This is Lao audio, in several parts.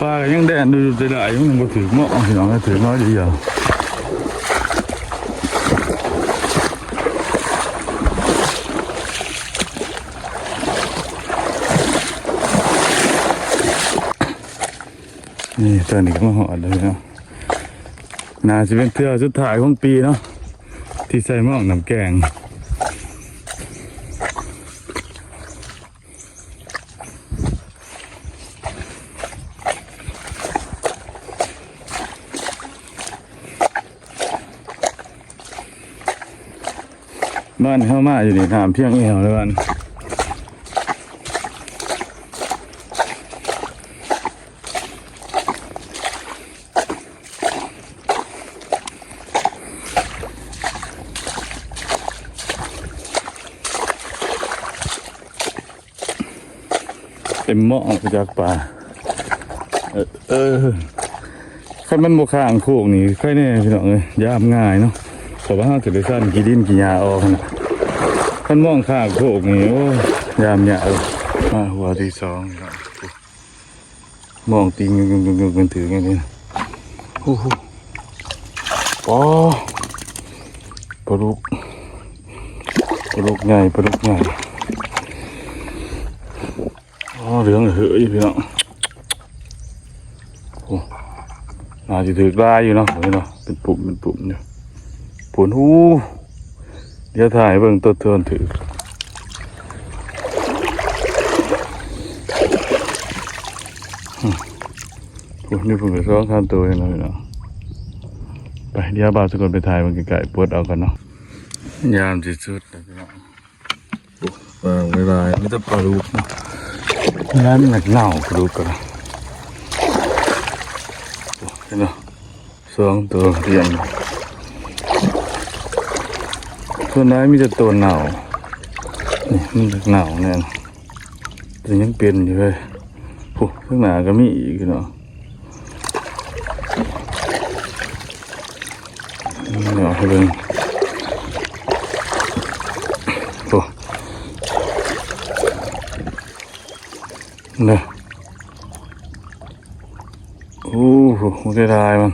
ປາກໍຍັງແລ່ນຢູ່ ເສຍດາຍ ມັນບໍ່ຖືກໝໍ້ ພີ່ນ້ອງ ຖືກໜ້ອຍດຽວ. ນີ້ ຕອນນີ້ກໍມາຮອດແລ້ວເນາະ. ໜ້າຊິເປັນເທື່ອສຸດທ້າຍຂອງປີເນາະ ທີ່ໃສ່ໝອກນ້ຳແກງ. ບ້ານເຮົາມາຢູ່ນີ້ ນ້ຳພຽງແອວເລີຍບ້ານ. ເຕັມໝໍ້ ໄປຈັກປາ. ເອີ ເອີ ຄັນມັນບໍ່ຂ້າງໂຄກນີ້ ໃຄແນ່ພີ່ນ້ອງເອີຍ ຢາມງ່າຍເນາະ ເພາະວ່າເຮົາຈະໄດ້ສັ່ນຂີ້ດິນຂີ້ຫຍ້າອອກຫັ້ນນະ. ຄັນມອງຂ້າງໂຄກນີ້ ໂອ້ຍ ຢາມຍາກເລີຍ. ມາຫົວທີສອງພີ່ນ້ອງ. ມອງຕິງຢູ່ ຢູ່ ຢູ່ ຢູ່ ມັນຖືກຫຍັງນີ້. ໂອ້ໂຫ ອໍ ປາດຸກ ປາດຸກໃຫຍ່ ປາດຸກໃຫຍ່. ອໍ ເຫຼືອງເຫີຍພີ່ນ້ອງ. ໂອ້ ໜ້າຈະຖືກຫຼາຍຢູ່ເນາະ ເຫັນເນາະ ເປັນປຸ່ມ ເປັນປຸ່ມຢູ່ພຸ້ນ. ໂອ້ ດຽວຖ່າຍເບິ່ງໂຕເທິນຖືກ. ໂອ້ ມີພຸ້ນກໍສອງສາມໂຕເນາະພີ່ນ້ອງ. ໄປ ດຽວບ່າວສະກົດໄປຖ່າຍເບິ່ງໃກ້ໆ ປົດເອົາກ່ອນເນາະ. ຍາມທີ່ສຸດແລ້ວພີ່ນ້ອງ. ໂອ້ ປາຫຼາຍໆ ມີແຕ່ປາດຸກເນາະ. ນັ້ນໜັກໜາວປາດຸກກໍໄດ້. ໂອ້ ເຫັນບໍ່? ສອງໂຕລຽນ ສ່ວນຫຼາຍມີແຕ່ໂຕໜາວ. ນີ້ມັນໜາວແນ່ ແຕ່ຍັງເປັນຢູ່ເວີຍ. ໂອ້ ທາງໜ້າກໍມີອີກເນາະ. ເນາະ ໃຫ້ເບິ່ງ ໂອ້ ເນາະ. ໂອ້ໂຫ ເສຍດາຍມັນ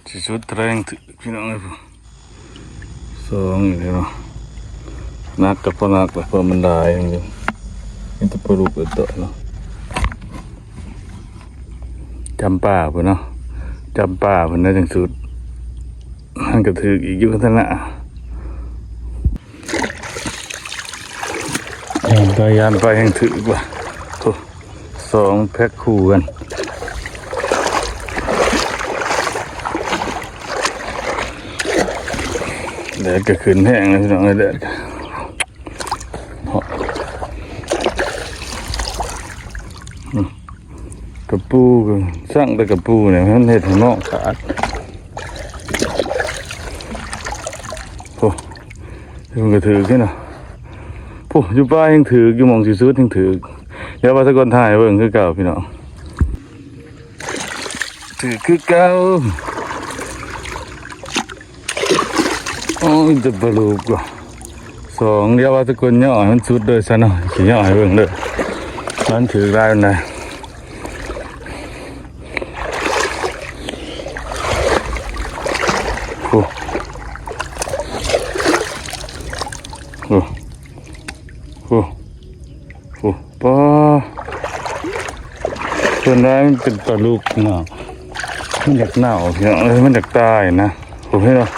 ຊິສຸດແຮງຖືກ ພີ່ນ້ອງເອີຍ. ສອງອີກແລ້ວເນາະ ໜັກກໍພໍໜັກແຫຼະ ເພາະມັນຫຼາຍ ມີແຕ່ປາດຸກເອີຍເນາະ. ຈຳປາພຸ້ນເນາະ ຈຳປາພຸ້ນນະ ຈັ່ງສຸດ ມັນກໍຖືກອີກຢູ່ຫັ້ນນະ. ໄປ ຢ້ານໄປແຮ່ງຖືກວ່າ ໂອ້ ສອງແພັກຄູ່ກັນ. ແດດກໍຂຶ້ນແຮງແລ້ວ ພີ່ນ້ອງເອີຍ ແດດກໍ ອືມ ກະປູກະ ສັງແຕ່ກະປູນີ້ ມັນເຮັດໃຫ້ມອງຂາດ. ໂອ້ ມັນກໍຖືກເດ້ເນາະ. ໂອ້ ຢູ່ປ່າແຮ່ງຖືກ ຢູ່ໝ່ອງທີ່ສຸດແຮ່ງຖືກ. ດຽວບ່າວສະກົນຖ່າຍໃຫ້ເບິ່ງຄືເກົ່າ ພີ່ນ້ອງ. ຖືກຄືເກົ່າ. ໂອ້ຍ ແຕ່ປາດຸກວ່າ ສອງ. ດຽວບ່າວສະກົນຍໍໃຫ້ມັນສຸດເດີຊະເນາະ ຊິຍໍໃຫ້ເບິ່ງເດີ ມັນຖືກຫຼາຍປານໃດ. ໂອ້ ໂອ້ ໂອ້ ໂອ້ ປ້າ ສ່ວນຫຼາຍມັນເປັນປາດຸກເນາະ ມັນຢາກເນົ່າ ພີ່ນ້ອງເອີຍ ມັນຢາກຕາຍນະ. ໂອ້ ເຫັນບໍ່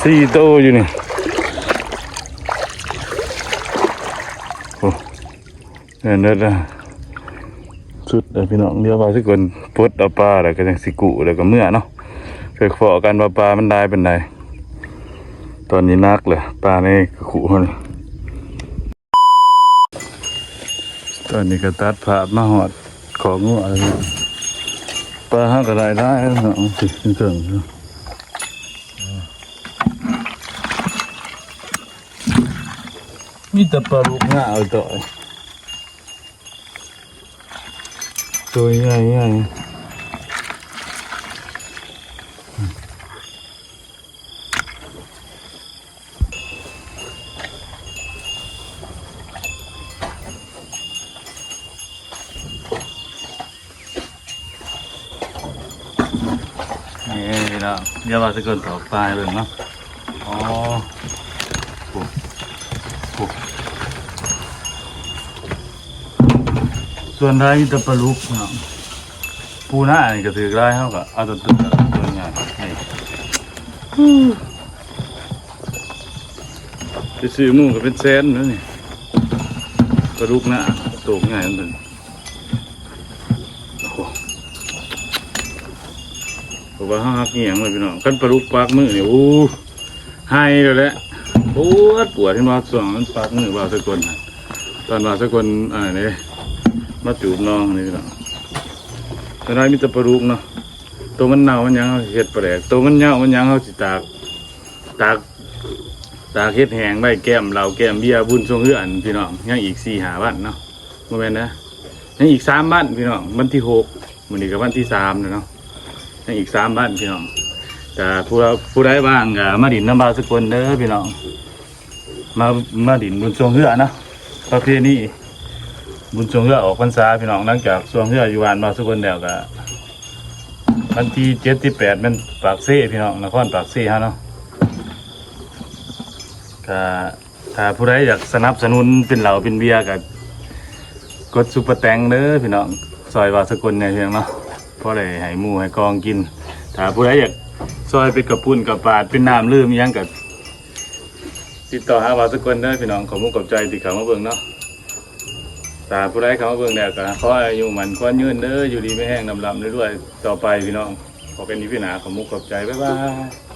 ສີ່ໂຕຢູ່ນີ້. ໂອ້ ແມ່ນເດີ ສຸດເດີພີ່ນ້ອງ. ດຽວບ່າວສະກົນປົດເອົາປາ ແລ້ວກໍຈັ່ງຊິກູ້ ແລ້ວກໍເມືອເນາະ ໄປພໍ້ກັນວ່າປາມັນຫຼາຍປານໃດ. ຕອນນີ້ໜັກແຫຼະ ປາໃນກະຂຸເຮົານີ້. ຕອນນີ້ກໍຕັດພາບມາຮອດຄອກງົວແລ້ວເນາະ. ປາເຮົາກໍໄດ້ຫຼາຍເນາະ ເທິງໆ ມີແຕ່ປາດຸກງາວຕໍ່ ໂຕໃຫຍ່ໆ. ດຽວວ່າຊິເກີນຕໍ່ປາຍເບິ່ງເນາະ. ອໍ ໂອ້ ໂອ້ ສ່ວນຫຼາຍມີແຕ່ປາດຸກເນາະ. ປູນານີ້ກໍຖືກຫຼາຍ ເຮົາກໍເອົາຕົວໃຫຍ່ນີ້ ໄປຊື້ໝູ່ກໍເປັນແສນແລ້ວນີ້. ປາດຸກນາໂຕໃຫຍ່ມັນເປັນ ໂອ້ໂຫ ເພາະວ່າເຮົາຮັກອີ່ຫຍັງເລີຍພີ່ນ້ອງ. ຄັນປາດຸກປາກມືນີ້ ໂອ້ ໄຫ້ແລ້ວແຫຼະ ປວດ ປວດ. ເຫັນບໍ່ ຊ່ວງມັນປາກມືບ່າວສາກົນ ຕອນບ່າວສາກົນອັນນັ້ນເດ້ ມາຈູບນ້ອງນີ້ພີ່ນ້ອງ. ສ່ວນຫຼາຍມີແຕ່ປາດຸກເນາະ. ໂຕມັນເນົ່າມັນຫຍັງເຮົາຊິເຮັດປາແດກ ໂຕມັນເຍົາມັນຫຍັງເຮົາຊິຕາກ ຕາກ ຕາກເຮັດແຫ້ງໄວ້ແກ້ມເຫຼົ້າແກ້ມເບຍບຸນຊ່ວງເຮືອນພີ່ນ້ອງ. ຍັງອີກສີ່ຫ້າວັນເນາະ ບໍ່ແມ່ນນະ ຍັງອີກສາມວັນພີ່ນ້ອງ. ວັນທີຫົກ ມື້ນີ້ກໍວັນທີສາມແລ້ວເນາະ ຍັງອີກສາມວັນພີ່ນ້ອງ. ກໍຜູ້ ຜູ້ໃດວ່າງກໍມາຫຼິ້ນນຳບ່າວສາກົນເດີພີ່ນ້ອງ. ມາ ມາຫຼິ້ນບຸນຊ່ວງເຮືອນເນາະ ປະເພນີບຸນຊ່ວງເຮືອນອອກພັນສາພີ່ນ້ອງ. ຫຼັງຈາກຊ່ວງເຮືອນຢູ່ບ້ານບ່າວສາກົນແລ້ວກໍ ວັນທີເຈັດ ທີແປດ ແມ່ນປາກເຊພີ່ນ້ອງ ນະຄອນປາກເຊເຮົາເນາະ. ກະຖ້າຜູ້ໃດຢາກສະໜັບສະໜູນເປັນເຫຼົ້າເປັນເບຍ ກະກົດຊຸບເປີແຕັງເດີພີ່ນ້ອງ ຊ່ອຍບ່າວສາກົນແດ່ພີ່ນ້ອງເນາະ ພໍໄດ້ໃຫ້ໝູ່ໃຫ້ກອງກິນ. ຖ້າຜູ້ໃດຢາກຊ່ອຍເປັນກະປຸ້ນກະປາດ ເປັນນ້ຳດື່ມອີ່ຫຍັງ ກະຕິດຕໍ່ຫາບ່າວສາກົນເດີພີ່ນ້ອງ. ຂອບມຸກຂອບໃຈທີ່ເຂົ້າມາເບິ່ງເນາະ. ຖ້າຜູ້ໃດເຂົ້າມາເບິ່ງແລ້ວ ກະຂໍໃຫ້ອາຍຸໝັ້ນຂວັນຍືນເດີ ຢູ່ດີມີແຮງ ລ່ຳໆລວຍໆຕໍ່ໄປພີ່ນ້ອງ. ພໍກັນອີພີໜ້າ ຂອບມຸກຂອບໃຈ ບາຍບາຍ.